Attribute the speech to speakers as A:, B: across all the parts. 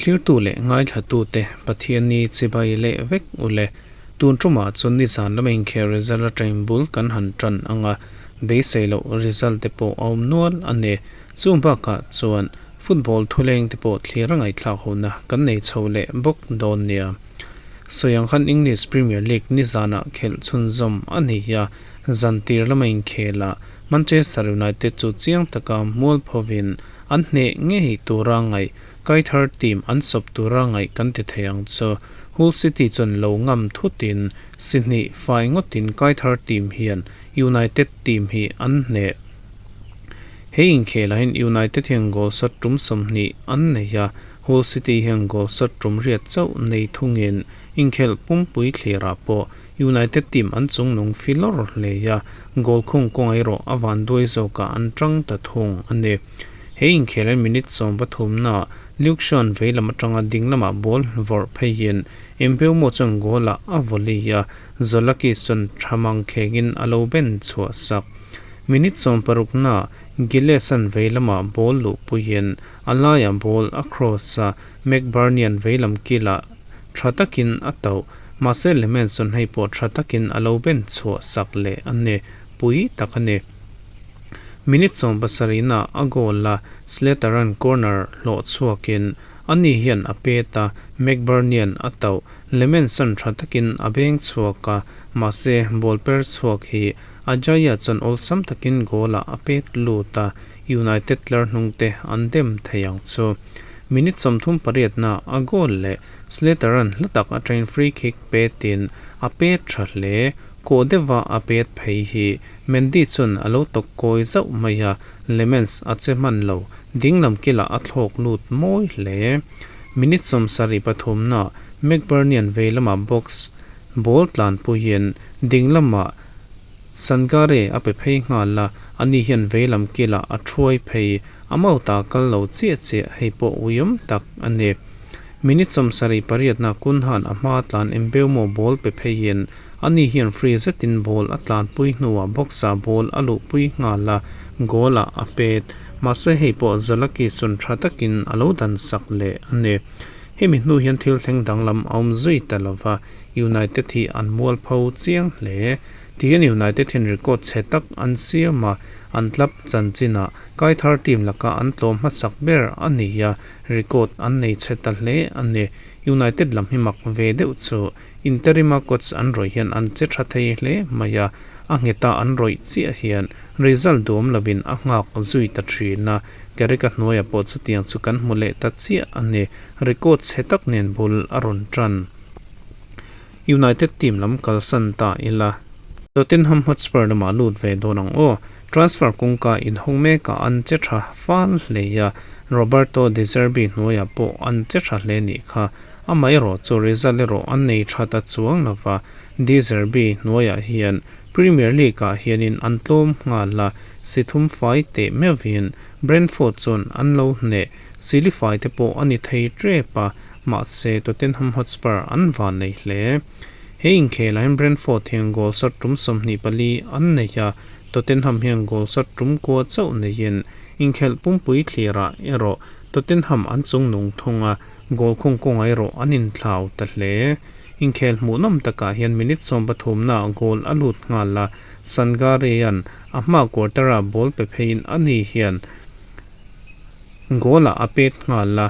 A: Thlirtu leh ngaithlatute Pathianni chibai leh vek u le. Tun tumah chuan nizan lama inkhel result atangin bul kan han tan ang a, beisei loh result te pawh a awm nual a ni. Chung bakah chuan football thuleng te pawh thlir a ngaihthlak hona kan nei chho leh bawk dawn nia. Sawi ang khan English Premier League nizanah khelh chhunzawm a ni a, zan tir lama inkhelah Manchester United chu chiang taka mualphovin an hneh ngei tura ngaih Kaithar team an sawp tura ngaih kan ti thei ang chu. Hull City chuan lo ngam thutin si hnih fai ngawtin Kaithar team hian United team hi an hneh. He inkhelah hian United hian goal shot tum 20 an nei a, Hull City hian goal shot tum riat chauh nei thungin inkhelh pumpui thlirah pawh United team an chungnung filawr hle a, goal khung kawng erawh a vanduai zawkah an tang ta thung a ni. He inkhelh minute 13 na Luke Shaw-a'n vei lam atanga ding lamah ball vawrh pheiin Mbeumo chuan goal ah a volley a, Zolakis chuan tha mang khengin a lo ben chhuah sak. Minute 60 na Gilles-a'n vei lamah ball luh puiin a laiah ball a cross a, McBurnie-a'n vei lam kilah tha takin a tauh. Mahse Lemens chuan hei pawh tha takin a lo ben chhuah sak leh a ni, pui tak a ni. Minute 70 na a goal a, Slater-a'n corner hlawh chhuakin ani hian a pet a, McBurnie-a'n a tauh. Lemens-a'n tha takin a beng chhuak a, mahse ball per chhuak hi Ajayi-a chuan awlsam takin goal ah a pet lut a, United tlar hnungte an dem thei ang chu. Minute 38 na a goal leh Slater-a'n hla tak atangin free kick petin a pet tha hle. Kawh deuha a pet phei hi Mendy chuan a lo tawk kawi zauh mai a, Lemens a che hman lo, dinglam kilah a thlawk lut mawi hle. Minute 73 na McBurnie-a'n vei lamah box ball tlan puiin ding lamah Sangare a pe phei nghal a, ani hian vei lam kilah a thuai phei, a mauta kal lo chiah chiah hei pawh uiawm tak a ni. Minute 78 na Cunha-a'n a hma tlan Mbeumo ball pe pheiin ani hian free zetin ball a tlanpui hnuah box-ah ball a luhpui nghal a, goal ah a pet. Mahse hei pawh Zolakis chuan tha takin a lo dan sak leh a ni. Hemi hnu hian thil thleng danglam a awm zui ta lova, United hi an mualpho chiang hle. Tihian United hian record chhe tak an siam a, an club chanchinah Kaithar team laka an tlawm hmasak ber a ni a, record an nei chhe ta hle a ni. United lam hi mak ve deuh chu interim-a coach an rawih hian an che tha thei hle mai a, a ngheta an rawih chiah hian result duam lovin a nghak zui ta thin a, Carrick-a hnuaiah pawh chutiang chu kan hmu leh ta chiah a ni, record chhe tak nen bul a rawn tan. United team lam kalsan ta ila. Tottenham Hotspur lamah lut ve dawn ang aw. Transfer kawngka inhawng mekah an che tha fal hle a, Roberto De Zerbi hnuaiah pawh an che tha hle nih kha. Amaherawh chu result erawh an nei tha ta chuang lova, De Zerbi hnuaiah hian Premier League ah hianin an tlawm nghal a, si thum fai teh meuhin Brentford chuan an lo hneh. Sili fai te pawh a ni thei tep a, mahse Tottenham Hotspur an van nei hle. He inkhelah hian Brentford hian goal shot tum 24 an nei a, Tottenham hian goal shot tum kua chauh neiin inkhelh pumpui thlirah erawh Tottenham an chungnung thung a, goal khung kawngah erawh an inthlau ta hle. Inkhel hmuhnawm takah hian minute 13 na goal a lut nghal a, Sangare-a'n a hma quarter-a ball pe pheiin ani hian goal-ah a pet nghal a,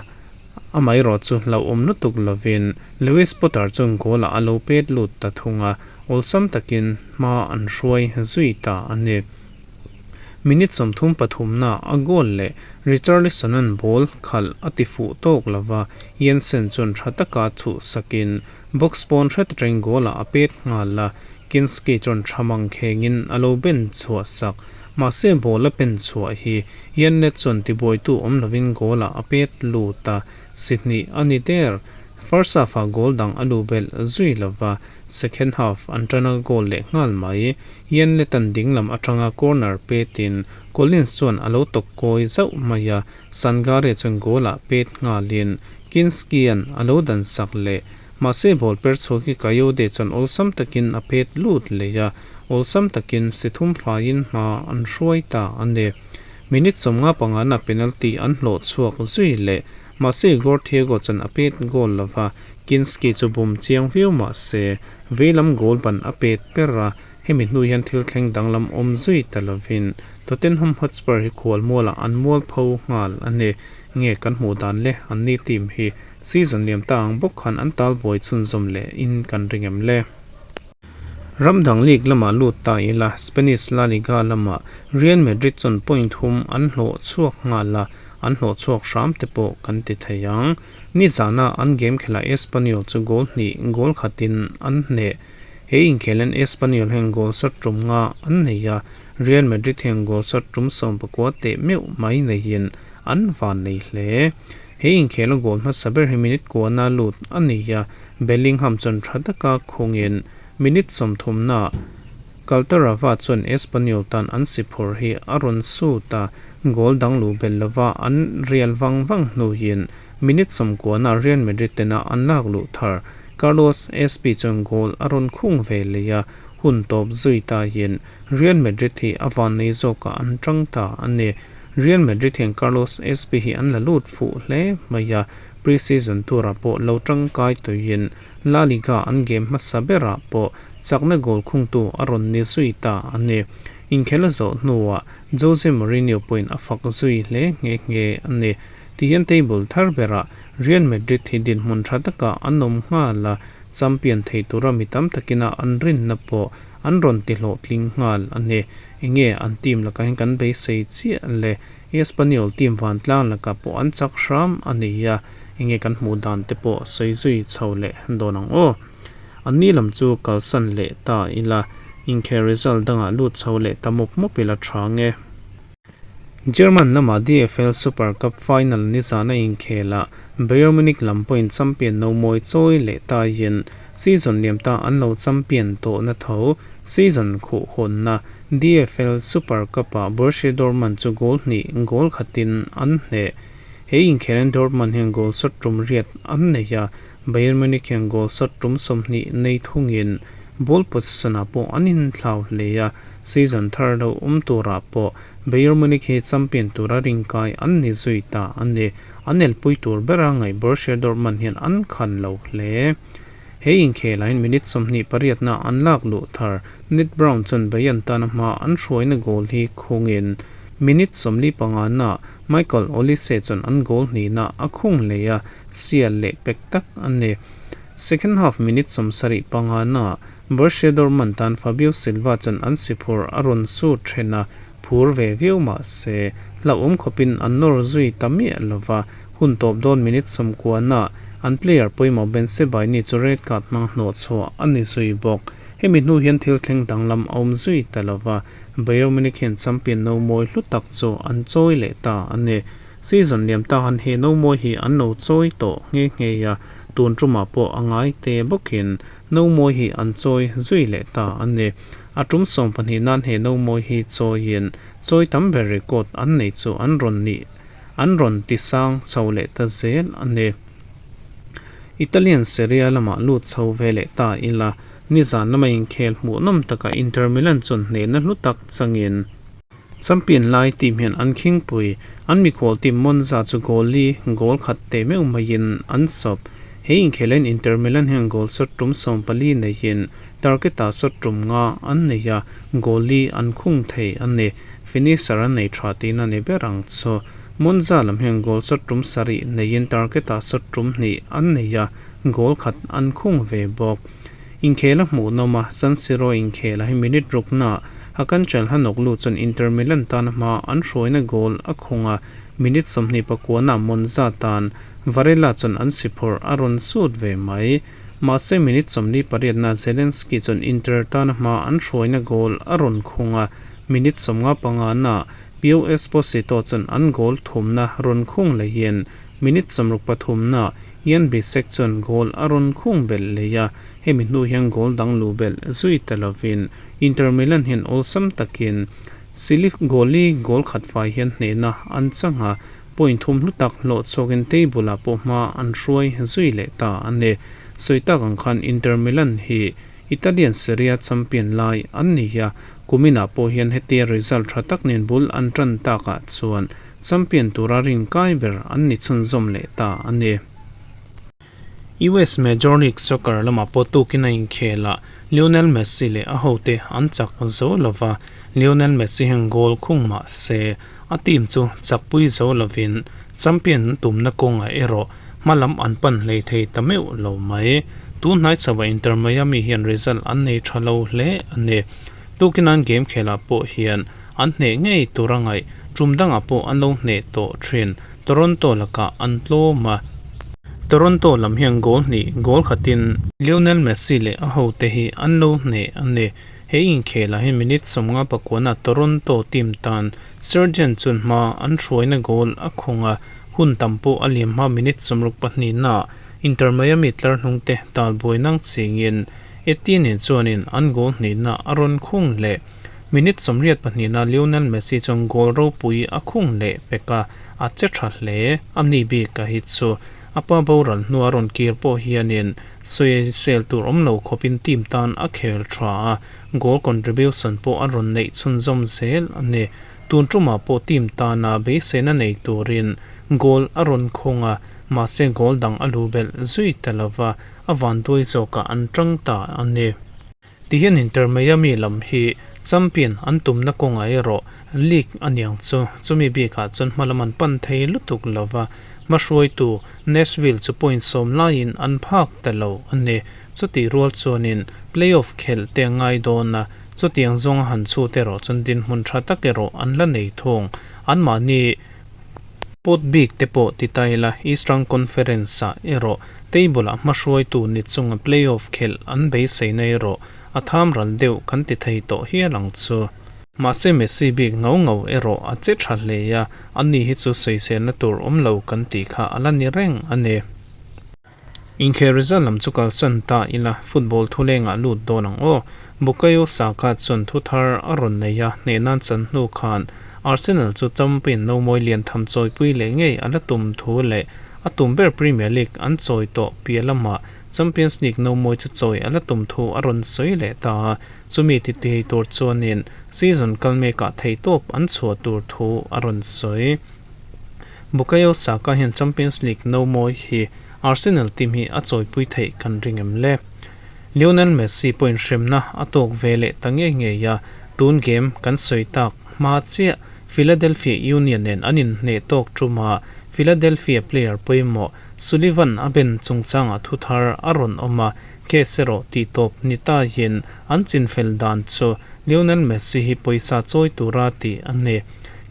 A: amaherawh chu hlauhawm lutuk lovin Lewis Potter chuan goal-ah a lo pet lut ta thung a, awlsam takin hma an hruai zui ta a ni. Minute 33 na a goal leh Richarlison-a'n ball khalh a ti fuh tawk lova, Jensen chuan tha taka chhuh sakin box pawn hret atangin goal-ah a pet nghal a, Kinski chuan tha mang khengin a lo ben chhuah sak. Mahse ball a pen chhuah hi Yannet chuan tibuaitu awm lovin goal-ah a pet lut a, si hnih a ni der. First half-ah goal dang a lu belh zui lova, second half an tana goal leh nghal mai. Yannet-a'n dinglam atanga corner petin Collins chuan a lo tawk kawi zauh mai a, Sangare chuan goal-ah pet nghalin Kinski-a'n a lo dan sak leh. Mahse ball per chhuak hi Kayode chuan awlsam takin a pet lut leh a, awlsam takin si thum faiin hma an hruai ta a ni. Minute 55 na penalty an hlawh chhuak zui leh. Mahse Igor Thiago chuan a pet goal lova, Kinski chu bum chiang viau mah se veilam goal ban a pet per a, hemi hnu hian thil thleng danglam awm zui ta lovin Tottenham Hotspur hi khual mualah an mual pho nghal a ni. Nge kan hmuh dan le anni team hi season liam ta ang bawk khan an talbuai chhunzawm leh in kan ring em le? Ram dang league lamah lut ta ila, Spanish La Liga lamah Real Madrid chuan point hum an hlawh chhuak nghal a, an hlawh chhuak hram te pawh kan ti thei ang. Nizana an game khelhah Espanyol chu goal hnih goal khatin an hneh. He inkhel hian Espanyol hian goal shot tum nga an nei a, Real Madrid hian goal shot tum 19 teh meuh mai neihin an van nei hle. He inkhel a goal hmasa ber hi minute kuana lut a ni a, Bellingham chuan tha taka khungin minute 30 naah Calatrava chuan Espanyol tan an si phur hi a rawn sut a, goal dang luh belh lova an rial vang vang hnuin minute 90 naah Real Madrid tena an lak luh thar Carlos Espi chuan goal a rawn khung ve leh a, hun tawp zui tahin Real Madrid hi a van nei zawkah an tang ta a ni. Real Madrid hian Carlos Espi hi an la lut fuh hle mai a, pre-season turah pawh lo tangkai tuiin La Liga an game hmasa berah pawh chakna goal khungtu a rawn ni zui ta a ni. Inkhel a zawh hnuah Jose Mourinho pawhin a fak zui hle nghe nghe a ni. Tihian table thar berah Real Madrid hi dinhmun tha takah an awm nghal a, champion thei tura mi tam takina an rinna pawh an rawn ti hlawhtling nghal a ni. Enge an team lakah hian kan beisei chiah le? Espanyol team vantlang lakah pawh an chak hram a ni a, enge kan hmuh dan te pawh sawi zui chho leh dawn ang aw. Anni lam chu kalsan leh ta ila, inkhel result dangah lut chho leh ta mawp mawp ila tha nge. German lama DFL Super Cup final nizana inkhelah Bayern Munich lam pawhin champion no mawi chawi leh taiin season liam ta an lo champion tawhna tho season khuh hawnna DFL Super Cup-ah Borussia Dortmund chu goal hnih goal khatin an hneh. He inkhelhin Dortmund hian goal shot tum riat an nei a, Bayern Munich hian goal shot tum 20 nei thungin ball possession-ah pawh an inthlau hle a, season thar lo awm turah pawh Bayern Munich hi champion tura ringkai an ni zui ta a ni. An elpui tur bera ngaih Borussia Dortmund hian an khan lo hle. He inkhelah hian minute 28 na an lak luh thar Ned Brown chuan Bayern tana hma an hruaina goal hi khungin minute 45 na Michael Olise chuan an goal hnihna a khung leh a, sial leh pek tak a ni. Second half minute 75 na Borussia Dortmund tan Fabio Silva chuan an si phur a rawn sut then a, phur ve viau mah se hlauhawm khawpin an nawr zui ta miah lova, hun tawp dawn minute 90 na an player pawimawh Bensebaini chu red card hmang hnawh chhuah a ni zui bawk. Hemi hnu hian thil thleng danglam a awm zui ta lova, Bayern Munich hian champion no mawi hlu tak chu an chawi leh ta a ni. Season liam ta han he no mawi hi an lo chawi tawh nghe nghe a, tun tumah pawh a ngai te bawkin no mawi hi an chawi zui leh ta a ni. A tum 12 nan he no mawi hi chawiin chawi tam ber record an nei chu an rawn nih an rawn ti sang chho leh ta zel a ni. Italian Serie A lamah lut chho ve leh ta ila, nizan lama inkhel hmuhnawm takah Inter Milan chuan hnehna hlu tak changin champion lai team hian an khingpui an mikhual team Monza chu goal li goal khat teh meuh maiin an sawp. He inkhelhin Inter Milan hian goal shot tum 14 neihin target-ah shot tum nga an nei a, goal li an khung thei a ni. Finisher an nei tha tihna ni ber ang chu. Monza lam hian goal shot tum 7 neiin target-ah shot tum hnih an nei a, goal khat an khung ve bawk. Inkhel a hmuhnawm a, San Siro inkhel a hi minute rukna Hakan Calhanoglu chuan Inter Milan tan hma an hruaina goal a khung a, minute 29 na Monza tan Varela chuan an si phur a rawn sut ve mai. Mahse minute 48 na Zielinski chuan Inter tan hma an hruaina goal a rawn khung a, minute 55 na Pio Esposito chuan an goal thumna rawn khung lehin minute 63 na Yann Bisseck chuan goal a rawn khung belh leh a, hemi hnu hian goal dang lu belh zui ta lovin Inter Milan hian awlsam takin Silif goal li goal khat fai hian hnehna an chang a, point thum hlu tak hlawh chhuakin table ah pawh hma an hruai zui leh ta a ni. Sawi tak ang khan Inter Milan hi Italian Serie A champion lai an ni a, kuminah pawh hian hetia result tha tak nen bul an tan takah chuan. Champion tura rinkai ber an ni chhunzawm leh ta a ni. US Major League Soccer lamah pawh tukin a inkhel a, Lionel Messi leh a hote an chak zo lova, Lionel Messi hian goal khung mah se a team chu chakpui zo lovin champion an tumna kawngah erawh hma lam an pan hlei thei ta meuh lo mai. Tun hnai chhoah Inter Miami hian result an nei tha lo hle a ni. Tukin an game khelah pawh hian an hneh ngei tur a ngaih tum dangah pawh an lo hneh tawh thin. Toronto lakah an tlawm a. Toronto lam hian goal hnih goal khatin Lionel Messi leh a hote hi an lo hneh a ni. He inkhelah hian minute 50 pakuana Toronto team tan Sergeant chuan hma an hruaina goal a khawng a, hun tam pawh a liam hma minute 62 ah Inter Miami tlar hnungte talbuai nang chingin Etienne chuanin an goal hnihna a rawn khung leh. Minute 82 ah Lionel Messi chuan goal ropui a khung leh pek a, a che tha hle. A ni bik a hi chu a pa boral hnua rawn kir pawh hianin sawisel tur awm lo khawpin team tan a khel tha a, goal contribution pawh a rawn neih chhunzawm zel a ni. Tun tumah pawh team tana beiseina nei turin goal a rawn khawng a, mahse goal dang a lu belh zui ta lova, a vanduai zawkah an tang ta a ni. Tihian Inter Miami lam hi champion an tumna kawngah erawh league a niang chu chumi bikah chuan hma lam an pan thei lutuk lova, hmahruaitu Nashville chu point 10 laiin an phak ta lo a ni. Chutih rual chuanin playoff khelh te a ngai dawn a, chutiang zawnga han chhut erawh chuan dinhmun tha tak erawh an la nei thung. Anmahni pawt bik te pawh ti ta ila Eastern Conference-ah erawh table-ah hmahruaitu ni chunga playoff khelh an beiseina erawh a tham ral deuh kan ti thei tawh hial ang chu. Mahse Messi bik ngau ngau erawh a che tha hle a, ani hi chu sawiselna tur awm lo kan tih kha a la ni reng a ni. Inkhel result lam chu kalsan ta ila, football thulengah lut dawn ang aw. Bukayo Saka chuan thu thar a rawn nei a, hneh nan chan hnu khan Arsenal chu champion nomawi lian tham chawipui leh ngei a la tum thu leh a tum ber Premier League an chawi tawh piah lamah Champions League nomawi chu chawi a la tum thu a rawn sawi leh ta a, chumi ti thei tur chuanin season kal mekah theihtawp an chhuah tur thu a rawn sawi. Bukayo Saka hian Champions League nomawi hi Arsenal team hi a chawipui theih kan ring em le? Lionel Messi pawhin hremna a tawk ve leh ta ngei ngei a, tun game kan sawi tak hma chiah Philadelphia Union nen an inhneh tawk ṭuma Philadelphia player pawimawh Sullivan a ben chungchangah thu thar a rawn awm a, case erawh tihtawp ni tahin an chinfel dan chu Lionel Messi hi pawisa chawi tura tih a ni.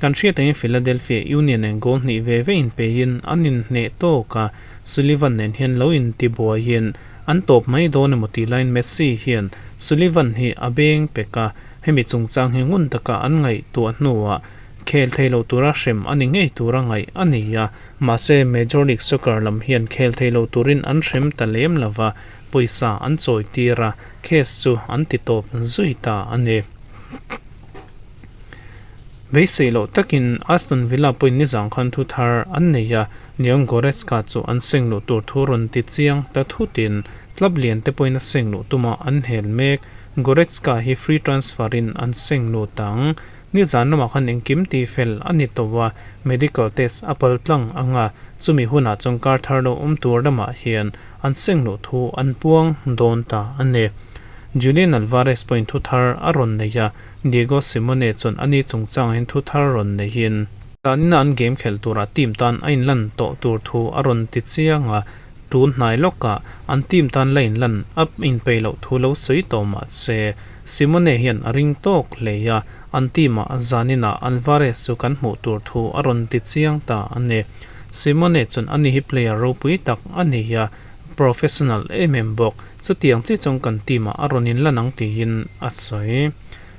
A: Kan hriat angin Philadelphia Union nen goal hnih ve ve inpeiin an inhneh tawk a, Sullivan nen hian lo intibuaiin an tawp mai dawn emaw tih laiin Messi hian Sullivan hi a beng pek a, hemi chungchang hi ngun taka an ngaihtuah hnuah khel thei lo tura hrem a ni ngei tura ngaih a ni a, mahse Major League Soccer lam hian khel thei lo turin an hrem ta lem lova, pawisa an chawi tir a, case chu an ti tawp zui ta a ni. Beisei loh takin Aston Villa pawhin nizang khan thu thar an nei a, Leon Goretzka chu an seng luh tur thu rawn ti chiang ta thutin club lian te pawhin a seng luh tumah an hel mek. Goretzka hi free transfer in an seng lut ang. Nizan lamah khan engkim tih fel a ni tawh a, medical test a pal tlang ang a, chumi hunah chuan kar thar lo awm tur lamah hian an seng luh thu an puang dawn ta a ni. Julian Alvarez pawhin thu thar a rawn nei a, Diego Simeone chuan ani chungchangah hian thu thar rawn neihin, Tanina an game khelh turah team tan a inlan tawh tur thu a rawn ti chiang a, tun hnai lawkah an team tan la inlan a inpeih loh thu lo sawi tawh mah se, Simeone hian a ring tawk hle a, an team-ah zaninah Alvarez chu kan hmuh tur thu a rawn ti chiang ta a ni. Simeone chuan ani hi player ropui tak a ni a, professional em em bawk. Chutiang chi chuan kan team ah a rawn inlan ang tiin a sawi.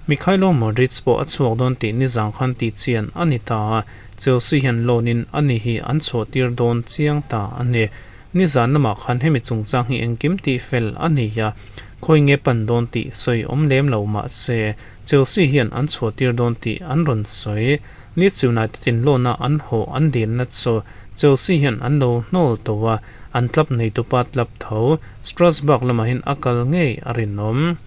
A: Mykhailo Mudryk pawh a chhuak dawn tih nizang khan tih chian a ni ta a, Chelsea hian loan in ani hi an chhuah tir dawn chiang ta a ni. Nizan lamah khan hemi chungchang hi engkim tih fel a ni a, khawi nge pan dawn tih sawi awm lem lo mah se Chelsea hian an chhuah tir dawn tih an rawn sawi. Leeds United in loan a an haw an dilna chu Chelsea hian an lo hnawl tawh a, an club neitupa club tho Strasbourg lamah hian a kal ngei a rinawm.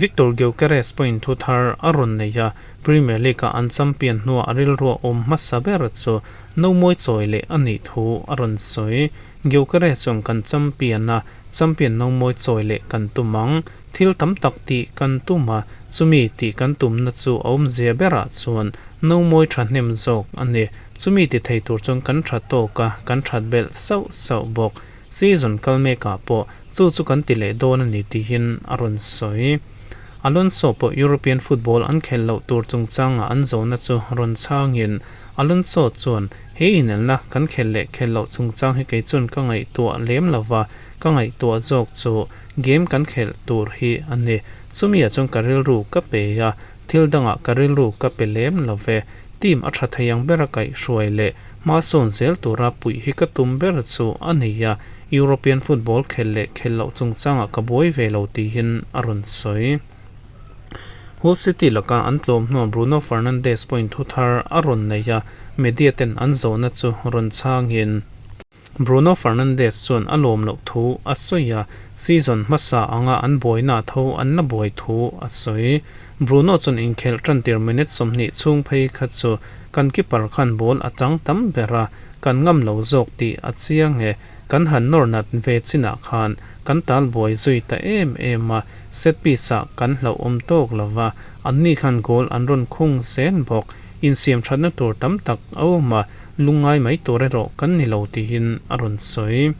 A: Viktor Gyokeres pawhin thu thar a rawn nei a, Premier League-a an champion hnuah a rilrua awm hmasa ber chu nomawi chawi leh a nih thu a rawn sawi. Gyokeres chuan kan champion a, champion nomawi chawi leh kan tum ang. Thil tam tak tih kan tum a, chumi tih kan tumna chu a awmzia berah chuan nomawi thahnem zawk a ni. Chumi ti thei tur chuan kan tha tawk a, kan that belh sauh sauh bawk. Season kal mekah pawh chu chu kan ti leh dawn a ni tiin a rawn sawi. Alonso pawh European football an khelh loh tur chungchanga an zawhna chu rawn chhangin Alonso chuan, He inelna kan khelh leh khelh loh chungchang hi kei chuan ka ngaihtuah lem lo va, ka ngaihtuah zawk chu game kan khelh tur hi a ni. Chumi-ah chuan ka rilru ka pe a, thil dangah ka rilru ka pe lem lo ve. Team a tha thei ang bera kaihhruai leh hmasawn zel tura puih hi ka tum ber chu a ni a, European football khelh leh khelh loh chungchangah ka buai ve lo tiin a rawn sawi. Hull City laka an tlawm hnuah Bruno Fernandes pawhin thu thar a rawn nei a, media ten an zawhna chu rawn chhangin. Bruno Fernandes chuan a lawm loh thu a sawi a, season hmasa anga an buaina tho an la buai thu a sawi. Bruno chuan inkhelh tantir minute 20 chhung phei kha chu kan keeper khan ball a chang tam ber a, kan ngam lo zawk tih a chiang e. Kan han nawr nat ve chinah khan kan tal buai zui ta em em a, set piece ah kan hlauhawm tawk lo va, anni khan goal an rawn khung zel bawk. Insiam thatna tur tam tak a awm a, lungngai mai tur erawh kan ni lo tiin a rawn sawi.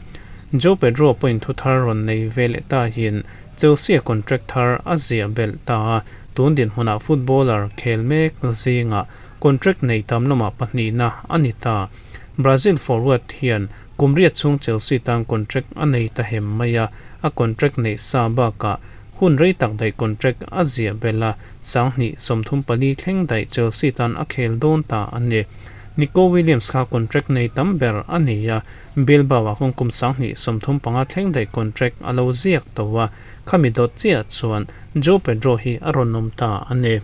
A: Joe Pedro pawhin thu thar rawn nei ve leh ta hian Chelsea contract thar a ziah belh ta a, tun dinhmunah footballer khel mek zingah contract nei tam lamah pahnihna a ni ta. Brazil forward hian kum riat chhung Chelsea tan contract a nei ta hem mai a, a contract neih sa bakah hun rei tak daih contract a ziah belh a, 2034 thleng daih Chelsea tan a khel dawn ta a ni. Nico Williams kha contract nei tam ber a ni a, Bilbao-ah khawn kum 2035 thleng daih contract a lo ziak tawh a, khami dawt chiah chuan Joe Pedro hi a rawn awm ta a ni.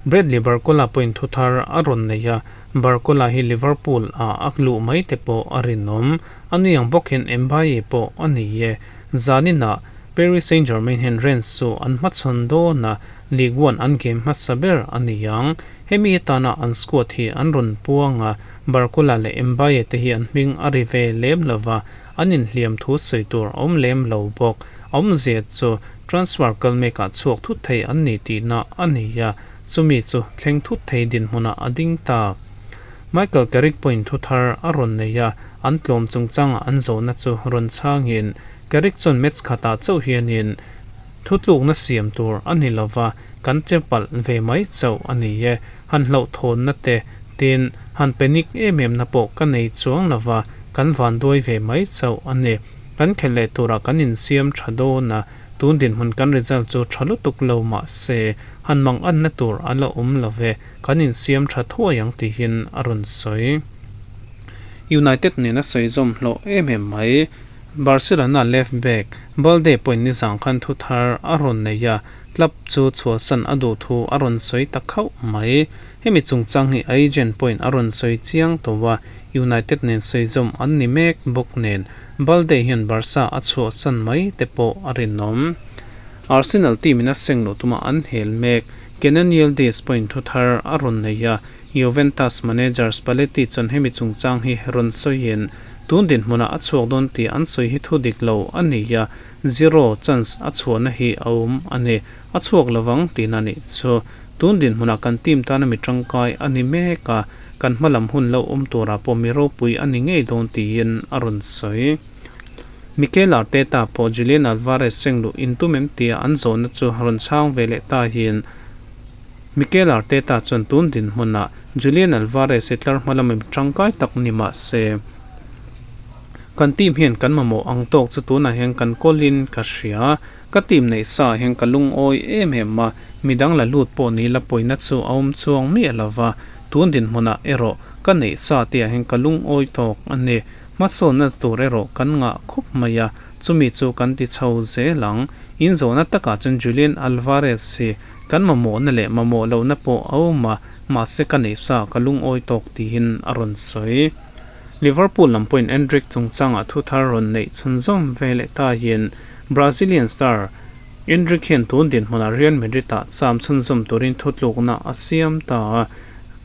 A: Bradley Barcola pawhin thu thar a rawn nei a, Barcola hi Liverpool ah a luh mai te pawh a rinawm. A ni ang bawk hian Mbaye pawh a ni e. Zaninah Paris Saint-Germain hian Rennes chu an hmachhawn dawn a, Ligue 1 an game hmasa ber a ni ang. Hemi atana an squad hi an rawn puang a, Barcola leh Mbaye te hi an hming a ri ve lem lo va, an inhliam thu sawi tur a awm lem lo bawk. A awmzia chu transfer kal mekah chhuak thut thei an ni tihna a ni a, chumi chu thleng thut thei dinhmunah a ding ta. Michael Carrick pawhin thu thar a rawn nei a, an tlawm chungchangah an zawhna chu rawn chhangin Carrick chuan match khatah chauh hianin Thutlukna siam tur a ni lova, kan che palh ve mai chauh a ni e. Han hlauhthawnna te, tin, han panic em em na pawh ka nei chuang lova, kan vanduai ve mai chauh a ni. Kan khelh leh turah kan insiam tha dawn a, tun dinhmun kan result chu tha lutuk lo mah se, han mang anna tur a la awm lo ve, kan insiam tha thuai ang tihin a rawn sawi. United nena sawi zawm hlawh em em mai. Barcelona left back Balde pawhin nizang khan thu thar a rawn nei a, club chu chhuahsan a duh thu a rawn sawi ta khauh mai. Hemi chungchang hi agent pawhin a rawn sawi chiang tawh a, United nen sawi zawm an ni mek bawk nen Balde hian Barca a chhuahsan mai te pawh a rinawm. Arsenal team in a seng luh tuma an hel mek. Kenan Yildiz pawhin thu thar a rawn nei a, Juventus manager Spalletti chuan hemi chungchang hi rawn sawiin, Tun dinhmunah a chhuak dawn tih an sawi hi thu dik lo a ni a, zero chance a chhuahna hi a awm a ni. A chhuak lovang tihna nih chu. Tun dinhmunah kan team tana mi tangkai a ni mek a, kan hma lam hun lo awm turah pawh mi ropui a ni ngei dawn tiin a rawn sawi. Mikel Arteta pawh Julian Alvarez seng luh intum em tia an zawhna chu rawn chhang ve leh ta hian, Mikel Arteta chuan tun dinhmunah Julian Alvarez hi tlar hma lama mi tangkai tak ni mah se, kan team hian kan mamawh ang tawk chu tunah hian kan kawlin ka hria. Ka team neih sa ah hian ka lungawi em em a, midang la lut pawh ni la pawina chu a awm chuang miah lo va, tun dinhmunah erawh ka neih sa te ah hian ka lungawi tawk a ni. Hmasawnna tur erawh kan ngah khawp mai a, chumi chu kan ti chho zel ang. Inzawhna takah chuan Julian Alvarez hi Kan mamawhna leh mamawh lohna pawh a awm a, mahse ka neih sa ka lungawi tawk tiin a rawn sawi. Liverpool lam pawhin Endrick chungchangah thu thar rawn neih chhunzawm ve leh ta hian Brazilian star Endrick hian tun dinhmunah Real Madrid-ah cham chhunzawm turin thutlukna a siam ta a,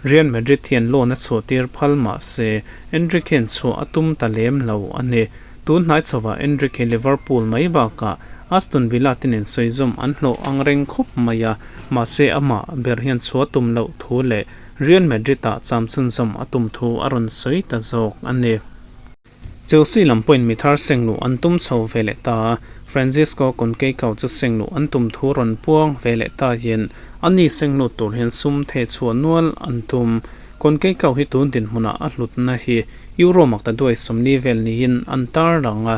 A: Real Madrid hian loan a chhuahtir phal mah se Endrick hian chhuah a tum ta lem lo a ni. Tun hnai chhovah Endrick hi Liverpool mai bakah Aston Villa te nen sawizawm an hlawh ang reng khawp mai a, mahse amah ber hian chhuah tum loh thu leh Real Madrid-ah cham chhunzawm a tum thu a rawn sawi ta zawk a ni. Chelsea lam pawhin mi thar seng luh an tum chho ve leh ta a, Francisco Conceicao chu seng luh an tum thu rawn puang ve leh ta hian ani seng lut tur hian sum theh chhuah nual an tum. Conceicao hi tun dinhmunah a hlutna hi Euro makta duai 40 vel niin an tar lang a,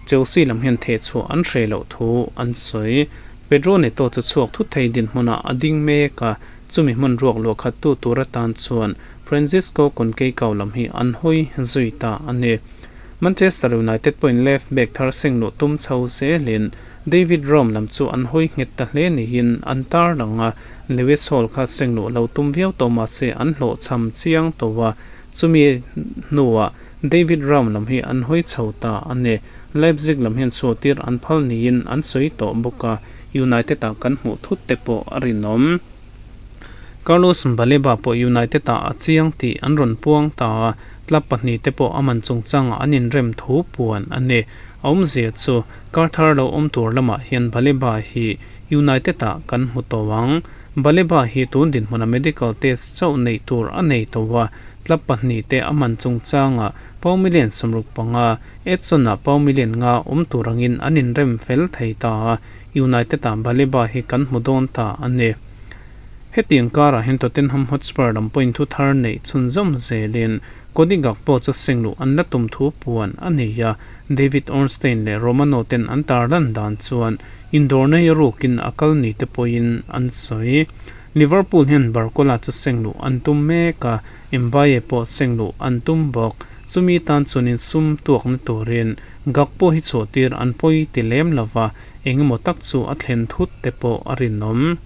A: Chelsea lam hian theh chhuah an hreh loh thu an sawi. Pedro Neto chu chhuak thut thei dinhmunah a ding mek a, chumi hmun ruak luah khattu tur atan chuan Francisco Conceicao lam hi an hawi zui ta a ni. Manchester United pawhin left back thar seng luh tum chho zelin David Raum lam chu an hawi nghet ta hle niin an tarlang a, Lewis Hall kha seng luh lo tum viau tawh mah se an hlawhchham chiang tawh a, chumi hnuah David Raum lam hi an hawi chho ta a ni. Leipzig lam hian chhuahtir an phal niin an sawi tawh bawk a, United-ah kan hmuh thut te pawh a rinawm. Carlos Baleba pawh United-ah a chiang tih an rawn puang ta a, club pahnihte pawh a man chungchangah an inrem thu puan a ni. A awmzia chu kar thar lo awm tur lamah hian Baleba hi United-ah kan hmu tawh ang. Baleba hi tun dinhmuna medical test chauh neih tur a nei tawh a, club pahnihte a man chungchangah pau million 65, Edson-ah pau million nga awm tur angin an inrem fel thei ta a. United-ah Baleba hi kan hmu dawn ta a ni. Hetiang karah hian Tottenham Hotspur lam pawhin thu thar neih chhunzawm zelin Cody Gakpo chu seng luh an la tum thu puan a ni a, David Ornstein leh Romano ten an tarlan dan chuan indawrna hi rukin a kal ni te pawhin an sawi. Liverpool hian Barcola chu seng luh an tum mek a, Mbaye pawh seng luh an tum bawk. Chumi tan chuanin sum tuakna turin Gakpo hi chhuahtir an pawi ti lem lova, engemaw tak chu a thlen thut te pawh a rinawm.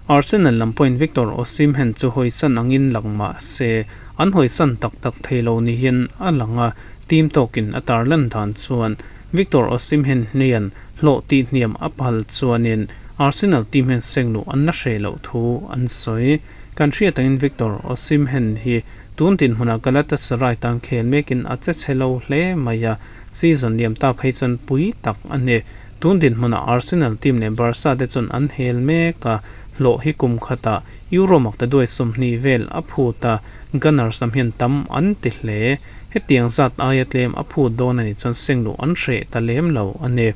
A: Arsenal lam pawhin Victor Osimhen chu hawisan angin lang mah se, an hawisan tak tak thei lo niin a lang a, team tawkin a tarlan dan chuan Victor Osimhen hnian hlawh tih hniam a phal chuanin Arsenal team hian seng luh an la hreh loh thu an sawi. Kan hriat angin Victor Osimhen hi Tun dinhmunah Galatasaray tan khel mekin a che chhe lo hle mai a, season liam ta phei chuan pui tak a ni. Tun dinhmunah Arsenal team leh Barca te chuan an hel mek a, hlawh hi kum khatah Euro maktaduai 20 vel a phut a, Gunners lam hian tam an ti hle. Hetiang zat aia tlem a phut dawn a nih chuan seng luh an hreh ta lem lo a ni.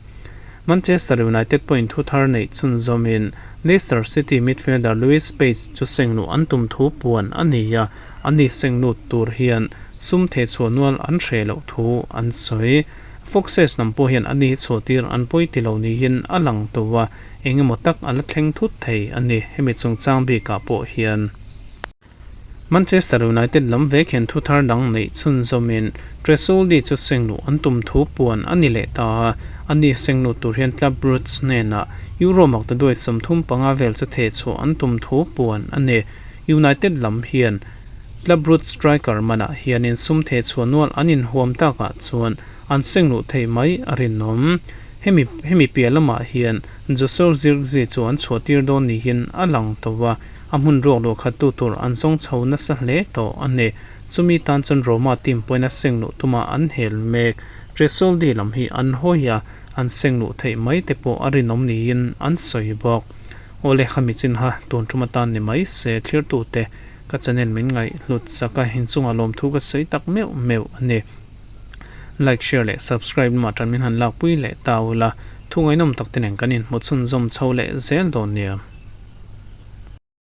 A: Manchester United pawhin thu thar neih chhunzawmin Leicester City midfielder Lewis Spates chu seng luh an tum thu puan a ni a, ani seng lut tur hian sum theh chhuah nual an hreh loh thu an sawi. Foxes lam pawh hian ani hi chhuahtir an pawi ti lo niin a lang tawh a, eng emaw tak a la thleng thut thei a ni hemi chungchang bikah pawh hian. Manchester United lam vek hian thu thar dang neih chhunzawmin Tresoldi chu seng luh an tum thu puan a ni leh ta a, ani seng lut tur hian Club Brugge hnenah Euro maktaduai 35 vel chu theh chhuah an tum thu puan a ni. United lam hian Club Brugge striker manah hianin sum theh chhuah nual an inhuam takah chuan an seng luh theih mai a rinawm. Hemi hemi piah lamah hian Joshua Zirkzee chu an chhuahtir dawn niin a lang tawh a, A hmun ruak luah khattu tur an zawng chho nasa hle tawh a ni. Chumi tan chuan Roma team pawhin a seng luh tuma an hel mek. Tresoldi lam hi an hawi a, an seng luh theih mai te pawh a rinawm niin an sawi bawk. Awle khami chin ha tun tum atan ni mai se thlirtute ka channel min ngaih hlut sak a, inchungah lawmthu ka sawi tak meuh meuh a ni. Like, share leh subscribe lamah tan min han lakpui leh ta ula, thu ngaihnawm tak te nen kan inhmu chhunzawm chho leh zel dawn nia.